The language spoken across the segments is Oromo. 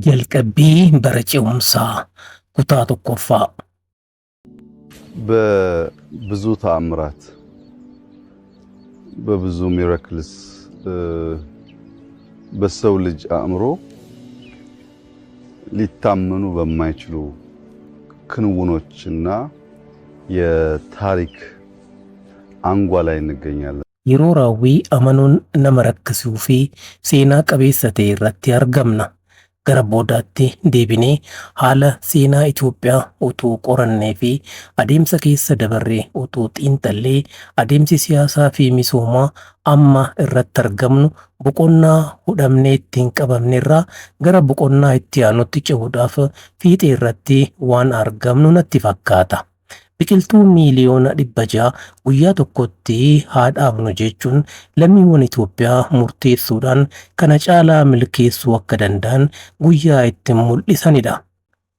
Jalqabbii bara ce'umsaa kutaa tokkoffaa. በብዙ ተአምራት በብዙ miracles በሰው ልጅ አእምሮ ሊታመኑ በማይችሉ ክንውኖችና የታሪክ አንጓ ላይ እንገኛለን። Yeroo raawwii amanuun nama rakkisuu fi seenaa qabeessa ta'e irratti argamna. Gara boodaatti deebinee haala seenaa Itoophiyaa utuu qorannee fi adeemsa keessa dabarree utuu xiinxallee, adeemsi siyaasaa fi misoomaa amma irratti argamnu boqonnaa hudhamnee ittiin qabamne irraa gara boqonnaa itti aanutti ce'uudhaaf fiixee irratti waan argamnu natti fakkaata. Biqiltuu miiliyoona 600 guyyaa tokkotti haa dhaabnu jechuun lammiiwwan Itoophiyaa murteessuudhaan kana caalaa milkeessuu akka danda'an guyyaa itti mul'isanidha.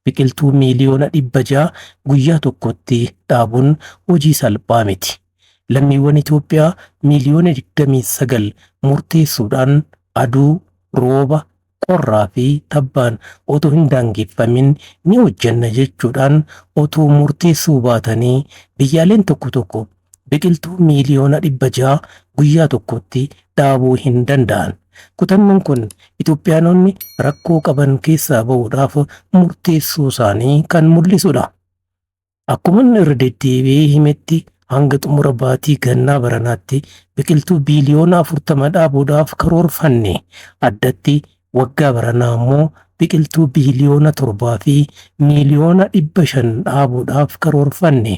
Biqiltuu miiliyoona 600 guyyaa tokkotti dhaabuun hojii salphaa miti. Lammiiwwan Itoophiyaa miiliyoona 29 murteessuudhaan aduu, rooba, qorraa fi tabbaan otoo hin daangeffamin ni hojjenna jechuudhaan otoo murteessuu baatanii, biyyaaleen tokko tokko biqiltuu miiliyoona 600 guyyaa tokkotti dhaabuu hin danda'an. Kutannoon kun Itoophiyaanonni rakkoo qaban keessaa ba'uudhaaf murteessuu isaanii kan mul'isudha. Akkuma inni irra deddeebi'ee himetti, hanga xumura baatii gannaa baranaatti biqiltuu biiliyoona 40 dhaabuudhaaf karoorfanne. Addatti waggaa baranaa immoo biqiltuu biiliyoona 7 fi miiliyoona 500 dhaabuudhaaf karoorfanne.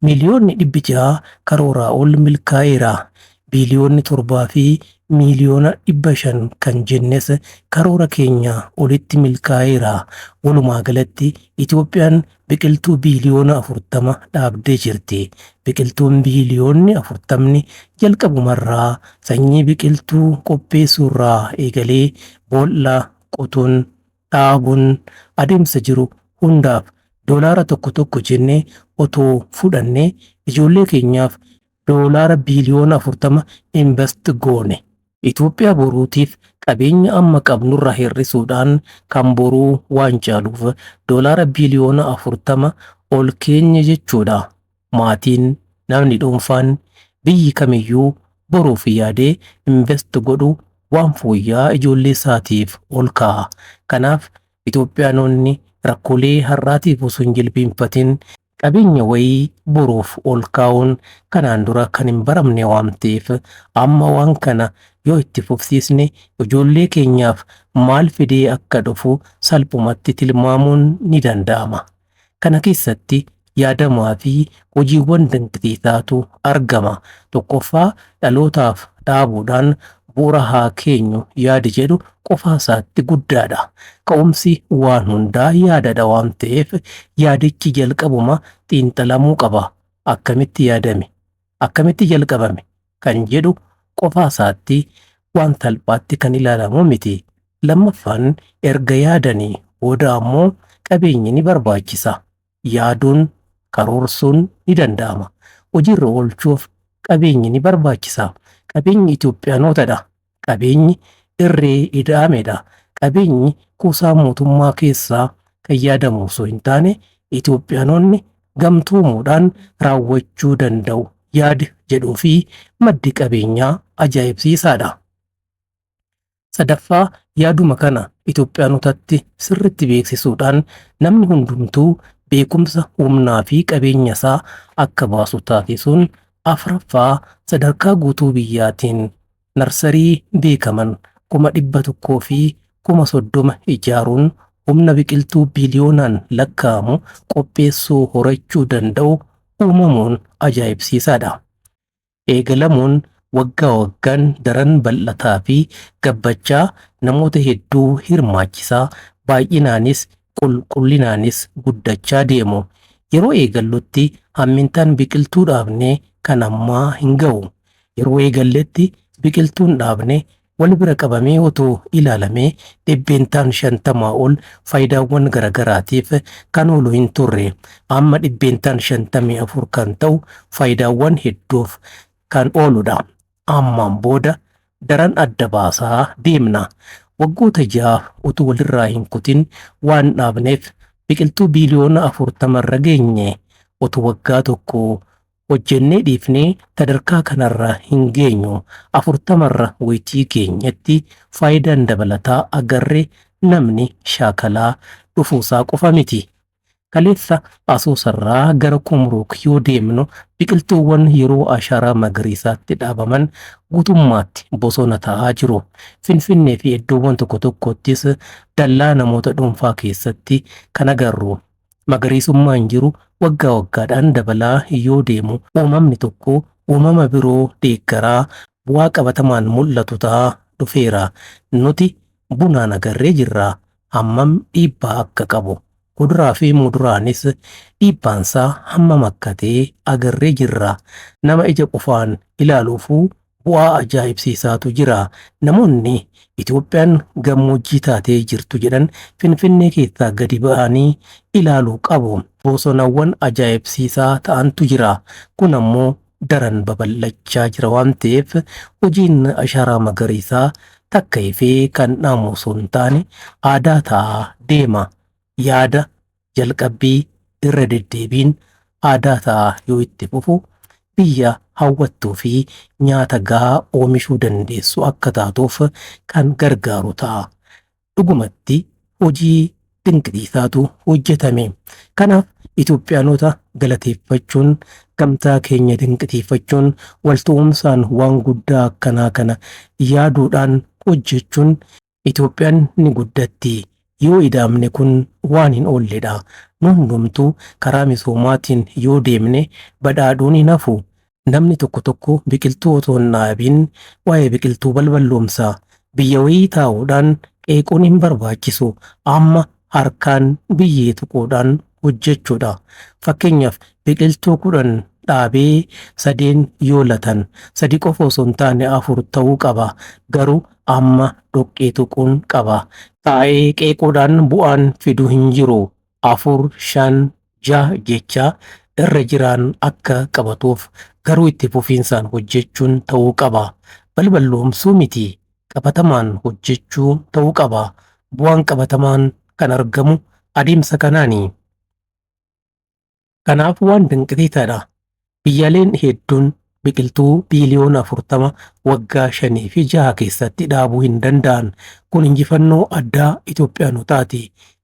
Miiliyoonni 600 karooraa ol milkaa'eera. Biiliyoonni 7 fi miiliyoona 500 kan jennes karoora keenya olitti milkaa'eera. Walumaa galatti Itoophiyaan biqiltuu biiliyoona 40 dhaabdee jirti. Biqiltuun biiliyoonni 40 jalqabumarraa sanyii biqiltuu qopheessuurraa eegalee boolla qotuun, dhaabuun, adeemsa jiru hundaaf doolaara tokko tokko jennee otoo fudhannee, ijoollee keenyaaf doolaara biiliyoona 40 invest goone. Itoophiyaa boruutiif qabeenya amma qabnurraa hir'isuudhaan kan boruu waan caaluuf doolaara biiliyoona 40 ol keenya jechuudha. Maatiin, namni dhuunfaan, biyyi kamiyyuu boruuf yaadee invest godhu waan fooyya'aa ijoollee isaatiif ol kaa'a. Kanaaf Itoophiyaanonni rakkoolee har'aatiif osoo hin jilbeenfatin qabeenya wayii boruuf ol kaa'uun kanaan dura kan hin baramne waan ta'eef, amma waan kana yoo itti fufsiisne ijoollee keenyaaf maal fidee akka dhufu salphumatti tilmaamuun ni danda'ama. Kana keessatti yaadamaa fi hojiiwwan dinqisiisaatu argama. Tokkoffaa, dhalootaaf dhaabuudhaan bu'uura haa keenyu yaadi jedhu qofaa isaatti guddaadha. Ka'umsi waan hundaa yaadadha waan ta'eef, yaadichi jalqabuma xiinxalamuu qaba. Akkamitti yaadame? Akkamitti jalqabame? Kan jedhu qofaa isaatti waan salphaatti kan ilaalamu miti. Lammaffaan, erga yaadanii booda ammoo qabeenyi ni barbaachisa. Yaaduun, karoorsuun ni danda'ama. Hojiirra oolchuuf qabeenyi ni barbaachisa. Qabeenyi Itoophiyaanotadha. Qabeenyi irree ida'amedha. Qabeenyi kuusaa mootummaa keessaa kan yaadamu osoo hin taane, Itoophiyaanonni gamtoomuudhaan raawwachuu danda'u yaada jedhuu fi maddi qabeenyaa ajaa'ibsiisaadha. Sadaffaa, yaaduma kana Itoophiyaanotatti sirriitti beeksisuudhaan namni hundumtuu beekumsa, humnaa fi qabeenya isaa akka baasu taasisuun, afraffaa, sadarkaa guutuu biyyaatiin narsarii beekaman 130,000 ijaaruun humna biqiltuu biiliyoonaan lakkaa'amu qopheessuu horachuu danda'u uumamuun ajaa'ibsiisaadha. Eegalamuun waggaa waggaan daran bal'ataa fi gabbachaa, namoota hedduu hirmaachisaa, baay'inaanis qulqullinaanis guddachaa deemu. Yeroo eegallutti hammeentaan biqiltuu dhaabnee kan ammaa hin ga'u. Yeroo eegalletti biqiltuun dhaabne wal bira qabamee otoo ilaalamee 50% ol faayidaawwan garagaraatiif kan oolu hin turre. Amma 54% kan ta'u faayidaawwan hedduuf kan ooludha. Ammaan booda daran adda baasaa deemna. Waggoota 6 utuu walirraa hin kutin waan dhaabneef biqiltuu biiliyoona 40 irra geenye. Utuu waggaa tokko hojjennee dhiifnee sadarkaa kanarra hin geenyu. 40 irra wayitii geenyetti faayidaan dabalataa agarre namni shaakalaa dhufuusaa qofa miti. Kaleessa Asoosarraa gara Kumruuk yoo deemnu biqiltuuwwan yeroo ashaaraa magariisaatti dhaabaman guutummaatti bosona ta'aa jiru. Finfinnee fi iddoowwan tokko tokkottis dallaa namoota dhuunfaa keessatti kan agarru. Magariisummaan jiru waggaa waggaadhaan dabalaa yoo deemu uumamni tokko uumama biroo deeggaraa bu'aa qabatamaan mul'atu ta'aa dhufeera. Nuti bunaan agarree jirra. Hammam dhiibbaa akka qabu. Kuduraa fi muduraanis dhiibbaansaa hammam akka ta'e agarree jirra. Nama ija qofaan ilaaluufuu bu'aa ajaa'ibsiisaatu jira. Namoonni Itoophiyaan gammoojjii taatee jirtu jedhan Finfinnee keessaa gadi ba'anii ilaaluu qabu. Bosonawwan ajaa'ibsiisaa ta'antu jira. Kun ammoo daran babal'achaa jira waan ta'eef hojiin ashaaraa magariisaa takka ifee kan dhaamu osoo hin taane aadaa ta'aa deema. Yaada jalqabbii irra deddeebiin aadaa ta'aa yoo itti fufu biyya hawwattuu fi nyaata gahaa oomishuu dandeessu akka taatuuf kan gargaaru ta'a. Dhugumatti hojii dinqisiisaatu hojjetame. Kanaaf Itoophiyaanota galateeffachuun, gamtaa keenya dinqisiifachuun, walta'umsaan waan guddaa akkanaa kana yaaduudhaan hojjechuun Itoophiyaan ni guddatti. Yoo idaamne kun waan hin oolledha. Nu hundumtuu karaa misoomaatiin yoo deemne badhaadhuun hin hafu. Namni tokko tokko biqiltuu otoo hin dhaabiin waa'ee biqiltuu balballoomsa. Biyya wayii taa'uudhaan qeequun hin barbaachisu. Amma harkaan biyyee tuquudhaan hojjechuudha. Fakkeenyaaf biqiltuu 10 dhaabee 3 yoo latan 3 qofa osoo hin taane 4 ta'uu qaba. Garuu amma dhoqqee tuquun qaba. Taa'ee qeequudhaan bu'aan fidu hin jiru. 4, 5, 6 jecha irra jiraan akka qabatuuf garuu itti fufiinsaan hojjechuun ta'uu qaba. Balballoomsuu miti. Qabatamaan hojjechuu ta'uu qaba. Bu'aan qabatamaan kan argamu adeemsa kanaani. Kanaaf waan dinqisiisaadha. Biyyaaleen hedduun biqiltuu biiliyoona 40 waggaa 5 fi 6 keessatti dhaabuu hin danda'an. Kun injifannoo addaa Itoophiyaanotaati.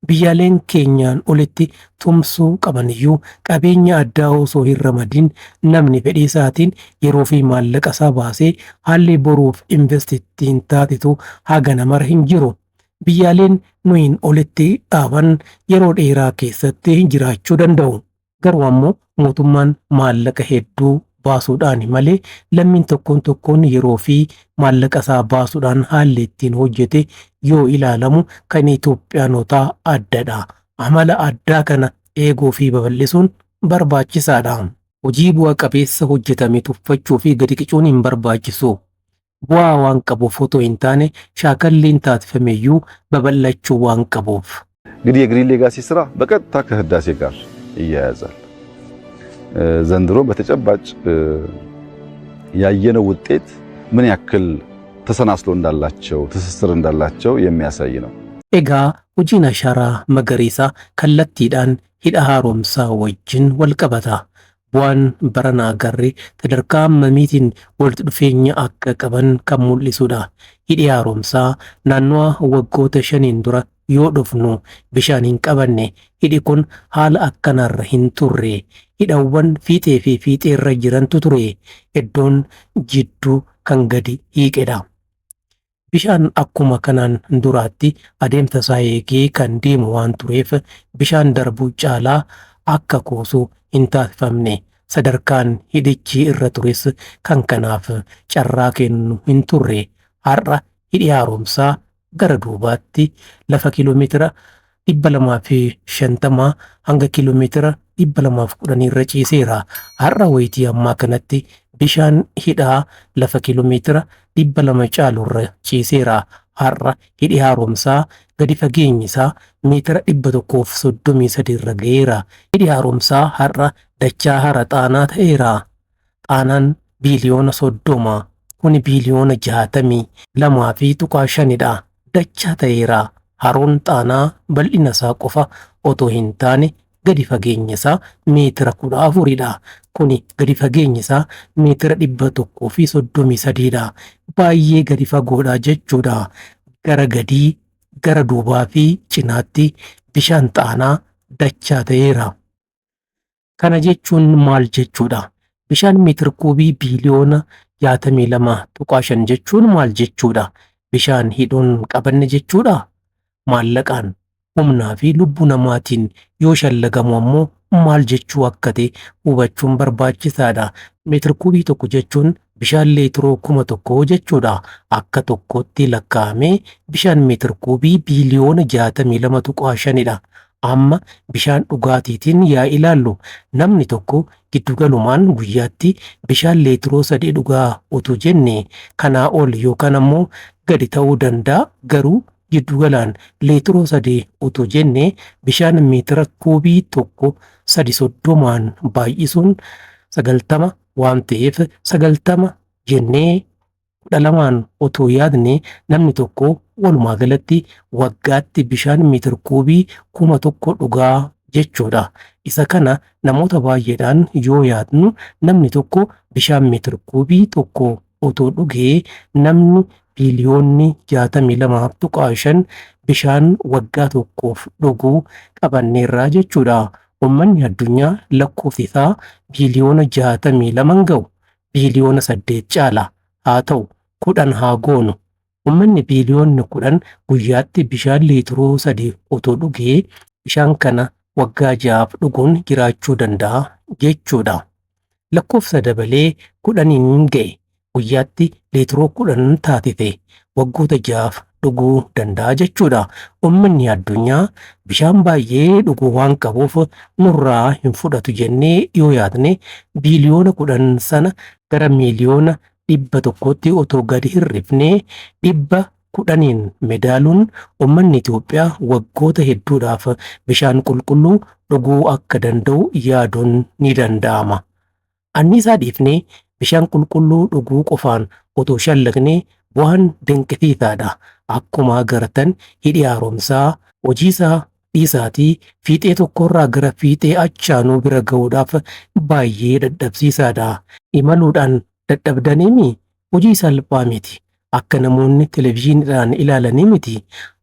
Biyyaaleen keenyaan olitti tumsuu qabaniyyuu qabeenya addaa osoo hin ramadin namni fedhii isaatiin yeroo fi maallaqa isaa baasee haalli boruuf invest ittiin taasisu haga namara hin jiru. Biyyaaleen nuyin olitti dhaaban yeroo dheeraa keessatti jiraachuu danda'u. Garuu ammoo mootummaan maallaqa hedduu baasuudhaan malee lammiin tokkoon tokkoon yeroo fi maallaqa isaa baasuudhaan haalli ittiin hojjete yoo ilaalamu kan Itoophiyaanotaa addadha. Amala addaa kana eeguu fi babal'isuun barbaachisaadha. Hojii bu'a qabeessa hojjetame tuffachuu fi gadi qicuun hin barbaachisu. Bu'aa waan qabuuf otoo hin taane shaakalliin taasifameyyuu babal'achuu waan qabuuf. እንግዲህ የግሪን ሌጋሲ ስራ በቀጥታ ከህዳሴ ጋር ይያያዛል። ዘንድሮ በተጨባጭ ያየነው ውጤት ምን ያክል ተሰናስሎ እንዳላቸው ትስስር እንዳላቸው የሚያሳይ ነው። Egaa hojiin ashaaraa magariisaa kallattiidhaan hidha haaromsaa wajjin wal qabata. Bu'aan barana agarre sadarkaa hammamiitiin walitti dhufeenya akka qaban kan mul'isudha. Hidhi haaromsaa naannawa waggoota 5n dura yoo dhufnu bishaan hin qabanne hidhi kun haala akkanaarra hin turre. Hidhawwan fiixee fi fiixeerra jirantu ture. Iddoon jidduu kan gadi hiiqedha. Bishaan akkuma kanaan duraatti adeemsa isaa eegee kan deemu waan tureef bishaan darbuu caalaa akka kuusu hin taasifamne. Sadarkaan hidhichi irra tures kan kanaaf carraa kennu hin turre. Har'a hidhi haaromsaa gara duubaatti lafa kiiloomeetira 250 hanga kiiloomeetira 210 irra ciiseera. Har'a wayitii ammaa kanatti bishaan hidhaa lafa kiiloomeetira 200 caalu irra ciiseera. Har'a hidhi haaromsaa gadi fageenyi isaa meetira 133 irra ga'eera. Hidhi haaromsaa har'a dachaa hara Xaanaa ta'eera. Xaanaan biiliyoona 30 kuni biiliyoona 62.5 dha. dachaa ta'eera. Haroon Xaanaa bal'ina isaa qofa otoo hin taane gadi fageenya isaa meetira 14dha. Kuni gadi fageenyi isaa meetira 133dha. Baay'ee gadi fagoodha jechuudha. Gara gadii, gara duubaa fi cinaatti bishaan Xaanaa dachaa ta'eera. Kana jechuun maal jechuudha? Bishaan meetir kuubii biiliyoona 62.5 jechuun maal jechuudha? Bishaan hidhuun qabanne jechuudha? Maallaqaan, humnaa fi lubbuu namaatiin yoo shallagamu ammoo maal jechuu akka ta'e hubachuun barbaachisaadha. Meetir kuubii tokko jechuun bishaan leetiroo 1000 jechuudha. Akka tokkotti lakkaa'amee bishaan meetir kuubii biiliyoona 62.5dha. Amma bishaan dhugaatiitiin yaa ilaallu. Namni tokko giddugalumaan guyyaatti bishaan leetiroo 3 dhugaa utuu jenne kanaa ol yookaan ammoo gadi ta'uu danda'a, garuu giddugalaan leetiroo 3 utuu jenne bishaan meetira kuubii tokko sadi soddomaan baay'isuun 90 waan ta'eef 90 jennee 12n otoo yaadne namni tokko walumaa galatti waggaatti bishaan meetir kuubii 1000 dhugaa jechuudha. Isa kana namoota baay'eedhaan yoo yaadnu namni tokko bishaan meetir kuubii tokko otoo dhugee namni biiliyoonni 62.5 bishaan waggaa tokkoof dhuguu qabanneerra jechuudha. Uummanni addunyaa lakkoofsi isaa biiliyoona 62 ga'u. Biiliyoona 8 caala. Haa ta'u 10 haa goonu. Uummanni biiliyoonni 10 guyyaatti bishaan liitiroo 3 otoo dhugee bishaan kana waggaa 6f dhuguun jiraachuu danda'a jechuudha. Lakkoofsa dabalee 10n ga'e guyyaatti liitiroo 10 taatite waggoota 6f dhuguu danda'a jechuudha. Uummanni addunyaa bishaan baay'ee dhuguu waan qabuuf nurraa hin fudhatu jennee yoo yaadne biiliyoona 10 sana gara miiliyoona 100tti otoo gadi hir'ifnee 110n medaaluun uummanni Itoophiyaa waggoota hedduudhaaf bishaan qulqulluu dhuguu akka danda'u yaaduun ni danda'ama. Anniisaa dhiifnee bishaan qulqulluu dhuguu qofaan otoo shallagnee bu'aan dinqisiisaadha. Akkuma agartan hidhi haaromsaa hojiisaa dhiisaatii fiixee tokkorraa gara fiixee achaanuu bira ga'uudhaaf baay'ee dadhabsiisaadha. Imaluudhaan dadhabdaniimi? Hojii salphaa miti. Akka namoonni televizyiiniidhaan ilaalanii miti.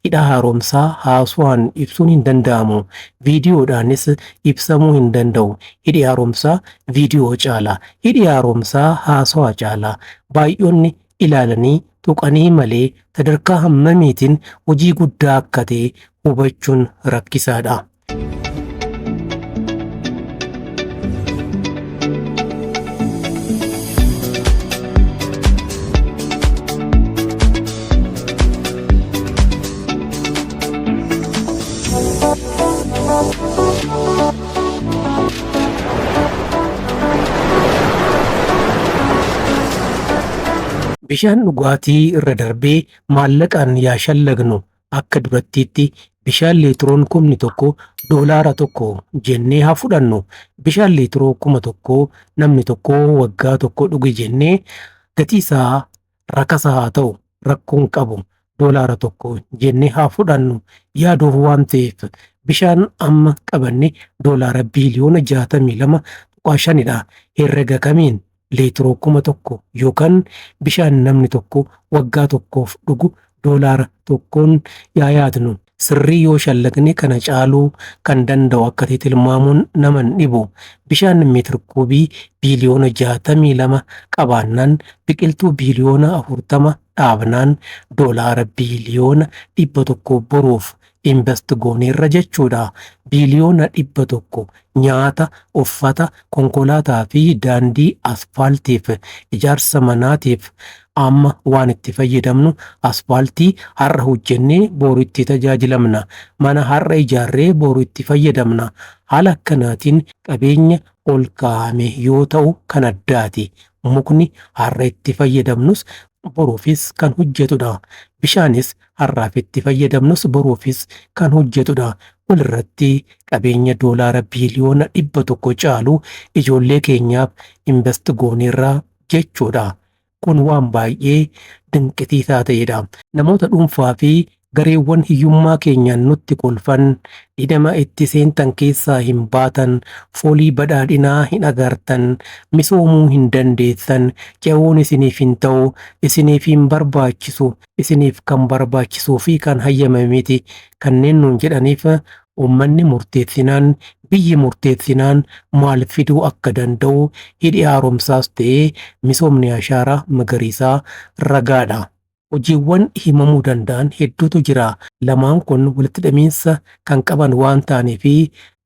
Hidha haaromsaa haasawaan ibsuun hin danda'amu. Viidiyoodhaanis ibsamuu hin danda'u. Hidhi haaromsaa viidiyoo caala. Hidhi haaromsaa haasawaa caala. Baay'oonni ilaalanii tuqanii malee sadarkaa hammamiitiin hojii guddaa akka ta'e hubachuun rakkisaadha. Bishaan dhugaatii irra darbee maallaqaan yaa shallagnu. Akka durattiitti bishaan liitiroon kumni tokko doolaara tokko jennee haa fudhannu. Bishaan liitiroo 1000 namni tokko waggaa tokko dhuge jennee gatii isaa rakasa haa ta'u rakkoon qabu doolaara tokko jennee haa fudhannu yaaduuf waan ta'eef bishaan amma qabanne doolaara biiliyoona 62.5dha. Herrega kamiin liitiroo 1000 yookaan bishaan namni tokko waggaa tokkoof dhugu doolaara tokkoon yaa yaadnu. Sirrii yoo shallagne kana caaluu kan danda'u akka ta'e tilmaamuun nama hin dhibu. Bishaan meetir kuubii biiliyoona 62 qabaannaan biqiltuu biiliyoona 40 dhaabnaan doolaara biiliyoona 100 boruuf invest gooneerra jechuudha. Biiliyoona 100 nyaata, uffata, konkolaataa fi daandii asfaaltiif, ijaarsa manaatiif amma waan itti fayyadamnu asfaaltii har'a hojjennee boru itti tajaajilamna. Mana har'a ijaarree boru itti fayyadamna. Haala akkanaatiin qabeenya ol kaa'ame yoo ta'u kan addaati. Mukni har'a itti fayyadamnus boruufis kan hojjetudha. Bishaanis har'aaf itti fayyadamnus boruufis kan hojjetudha. Walirratti qabeenya doolaara biiliyoona 100 caalu ijoollee keenyaaf invest gooneerra jechuudha. Kun waan baay'ee dinqisiisaa ta'edha. Namoota dhuunfaa fi Gareewwan hiyyummaa keenyaan nutti kolfan, dhidhama itti seentan keessaa hin baatan, foolii badhaadhinaa hin agartan, misoomuu hin dandeessan, ce'uun isiniif hin ta'u, isiniif hin barbaachisu, isiniif kan barbaachisuu fi kan hayyamame miti kanneen nuun jedhaniif uummanni murteessinaan, biyyi murteessinaan maal fiduu akka danda'u hidhi haaromsaas ta'ee misoomni ashaaraa magariisaa ragaadha. Hojiiwwan himamuu danda'an hedduutu jira. Lamaan kun walitti hidhamiinsa kan qaban waan ta'anii fi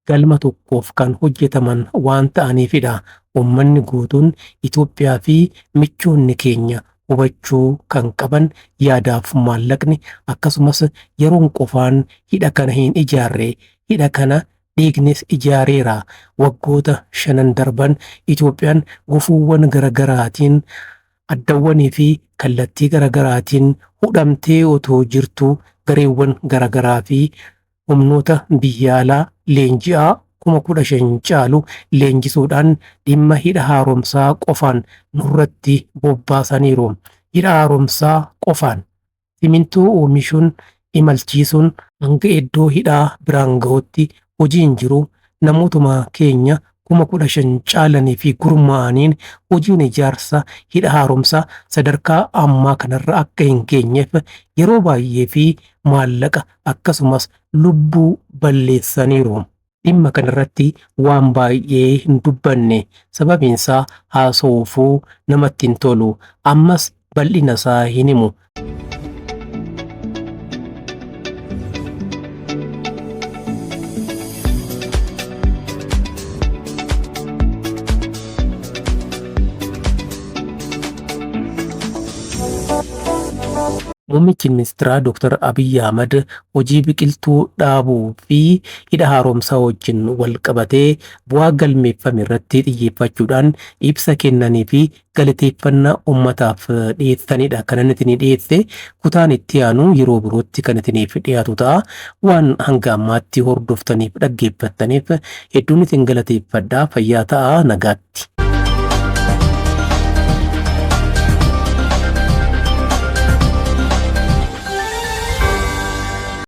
galma tokkoof kan hojjetaman waan ta'aniifidha. Uummanni guutuun Itoophiyaa fi michoonni keenya hubachuu kan qaban yaadaaf maallaqni akkasumas yeroon qofaan hidha kana hin ijaarre, hidha kana dhiignis ijaareera. Waggoota shanan darban Itoophiyaan gufuuwwan garagaraatiin addawwanii fi kallattii garagaraatiin hudhamtee otoo jirtuu gareewwan garagaraa fi humnoota biyya alaa leenji'aa 15,000 caalu leenjisuudhaan dhimma hidha haaromsaa qofaan nurratti bobbaasaniiru. Hidha haaromsaa qofaan simintoo oomishuun imalchiisuun hanga iddoo hidhaa biraan ga'utti hojiin jiru namootuma keenya 15,000 caalanii fi gurmaa'aniin hojiin ijaarsa hidha haaromsaa sadarkaa ammaa kanarra akka hin geenyeef yeroo baay'ee fi maallaqa akkasumas lubbuu balleessaniiru. Dhimma kanarratti waan baay'ee hin dubbanne, sababiinsaa haasa'uufuu namatti hin tolu. Ammas bal'ina isaa hin himu. Muummichi Ministeeraa Dr. Abiy Ahmad hojii biqiltuu dhaabuu fi hidha haaromsaa wajjin wal qabatee bu'aa galmeeffame irratti xiyyeeffachuudhaan ibsa kennanii fi galateeffannaa uummataaf dhiyeessanidha. Kan inni isinii dhiyeesse kutaan itti aanu yeroo birootti kan isiniif dhiyaatu ta'a. Waan hanga ammaatti hordoftaniif dhaggeeffattaniif hedduun isin galateeffadha. Fayyaa ta'a, nagaatti.